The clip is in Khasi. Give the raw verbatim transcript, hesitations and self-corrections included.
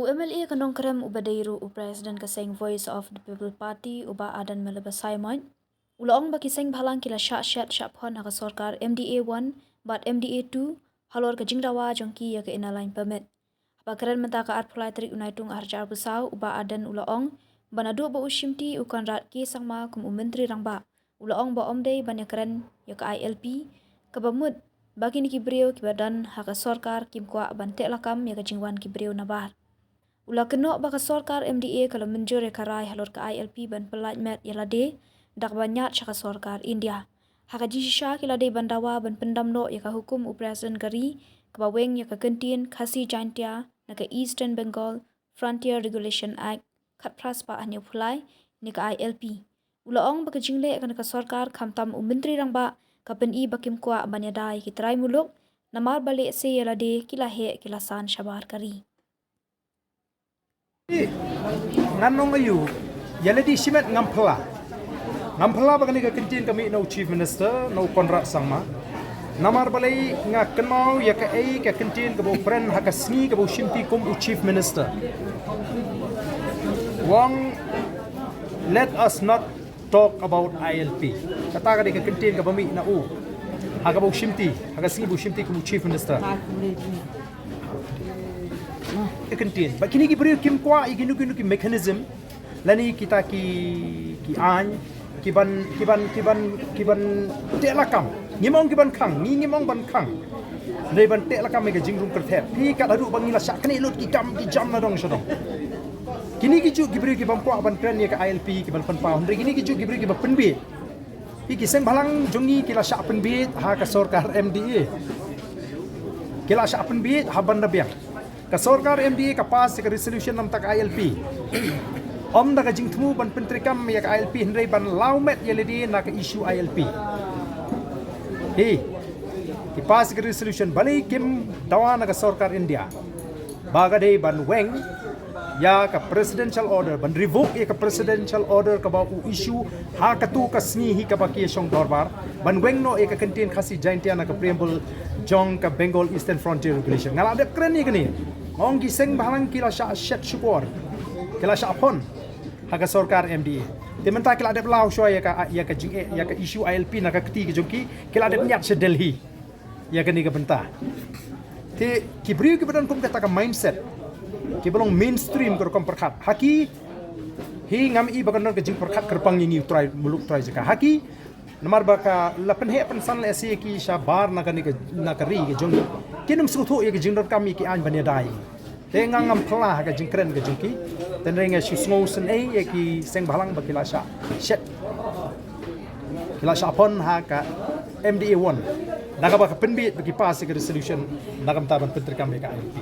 U M L A ka Nongkrem uba dei ruh u President ka seng Voice of the People Party, u Bah Ardent Miller Basaiawmoit, u la ong ba ki seng bhalang ki la shah shet shah phon ha ka sorkar M D A one bad M D A two halor ka jingdawa jong ki ïa ka Inner Line Permit. Haba kren mynta ka arphew lai tarik u Naitung arhajar arphew saw, u Bah Ardent u la ong ba naduh ba u shimti u Conrad K Sangma kum u Myntri Rangbah, u la ong ba ym dei ban ïakren ïa ka I L P, kaba mut ba kine ki briew kiba don ha ka sorkar kim kwah ban teh lakam ïa ka jingwan ki briew nabar. U la kynnoh ba ka sorkar M D A ka la mynjur ïa ka rai halor ka I L P ban pyllait met ïa lade da kaba ñiad sha ka sorkar India. Ha ka jingshisha ki la dei ban dawa ban pyndam noh ïa ka hukum u President ka ri kaba weng ïa ka kyntien Khasi Jaintia na ka Eastern Bengal Frontier Regulation Act khatphra spah hynñiewphew lai ne ka I L P. U la ong ba ka jingleh kane ka sorkar khamtam u Myntri Rangbah ka pyni ba kim kwah ban ïada ïa ki trai muluk, namar ba lehse ïa lade ki la heh ki la san shabar ka ri. Ngan ong aïu, ïa lade shimet ngam phylla. Ngam phylla ba kane ka kyntien ka mih na u Chief Minister, na u Conrad Sangma. Namar balei nga kynmaw ïa kaei ka kyntien kaba u kren ha ka sngi kaba u shimti kum u Chief Minister. U ong, let us not talk about I L P. Kata ka dei ka kyntien kaba mih na u ha kaba u shimti, ha ka sngi ba u shimti kum u Chief Minister. Ka kyntien ba kine ki briew kim kwah ïa kino kino ki mechanism lane kita ki, ki aiñ kiban, kiban, kiban, kiban teh lakam. Ngim ong kiban khang, ngi ngim ong ban khang. Hynrei ban teh lakam ïa ka jingrung kyrthet. Phi, kat haduh ba ngi la shah knieh lut ki kam ki jam na dong sha dong. Kine ki juh ki briew kibym kwah ban kren ïa ka I L P kiban pynpaw. Hynrei kine ki juh ki briew kiba pynbieit. Phi, ki seng bhalang jong ngi ki la shah pynbieit ha ka sorkar M D A. Ki la shah pynbieit ha ban da biang. Ka sorkar M D A ka pass ïa ka resolution namar ka I L P. Ym da ka jingthmu ban pyntreikam ïa ka I L P hynrei ban law met ïa lade na ka issue I L P. Hi, ki pass ïa ka resolution, balei kim dawa na ka sorkar India ba ka dei ban weng ïa ka presidential order, ban revoke ïa ka presidential order kaba u issue ha katu ka sngi hi kaba ki ïa shong dorbar, ban weng noh ïa ka kyntien Khasi Jaintia na ka preamble jong ka Bengal Eastern Frontier Regulation. Nga la dep kren ïa kane. Nga ong ki seng bhalang ki la shah shet shukor, ki la shah phon ha ka sorkar M D A. Te mynta ki la dep law shuwa ïa ka, ïa ka jingeh, ïa ka issue I L P na ka kti ka jong ki, ki la dep ñiad sha Delhi ïa kane ka bynta. Te ki briew kiba don kum kata ka mindset, kiba long mainstream ka rukom pyrkhat, ha ki, hi, ngam i ba kan don ka jingpyrkhat kyrpang ïa ngi u trai muluk trai jaka. Ha ki, namar ba ka la pynheh pynsan lehse ïa ki shabar na kane ka, na ka ri ka jong ngi, kin ym sngewthuh ïa ka jingdonkam ïa ki aiñ ban ïada ïa ngi. Te nga ngam phylla ha ka jingkren ka jong ki. Te hynrei nga shu sngewsynei ïa ki seng bhalang ba ki la shah shet, ki la shah phon ha ka M D A one, da kaba ka pynbieit ba ki pass ïa ka resolution na ka bynta ban pyntreikam ïa ka I L P.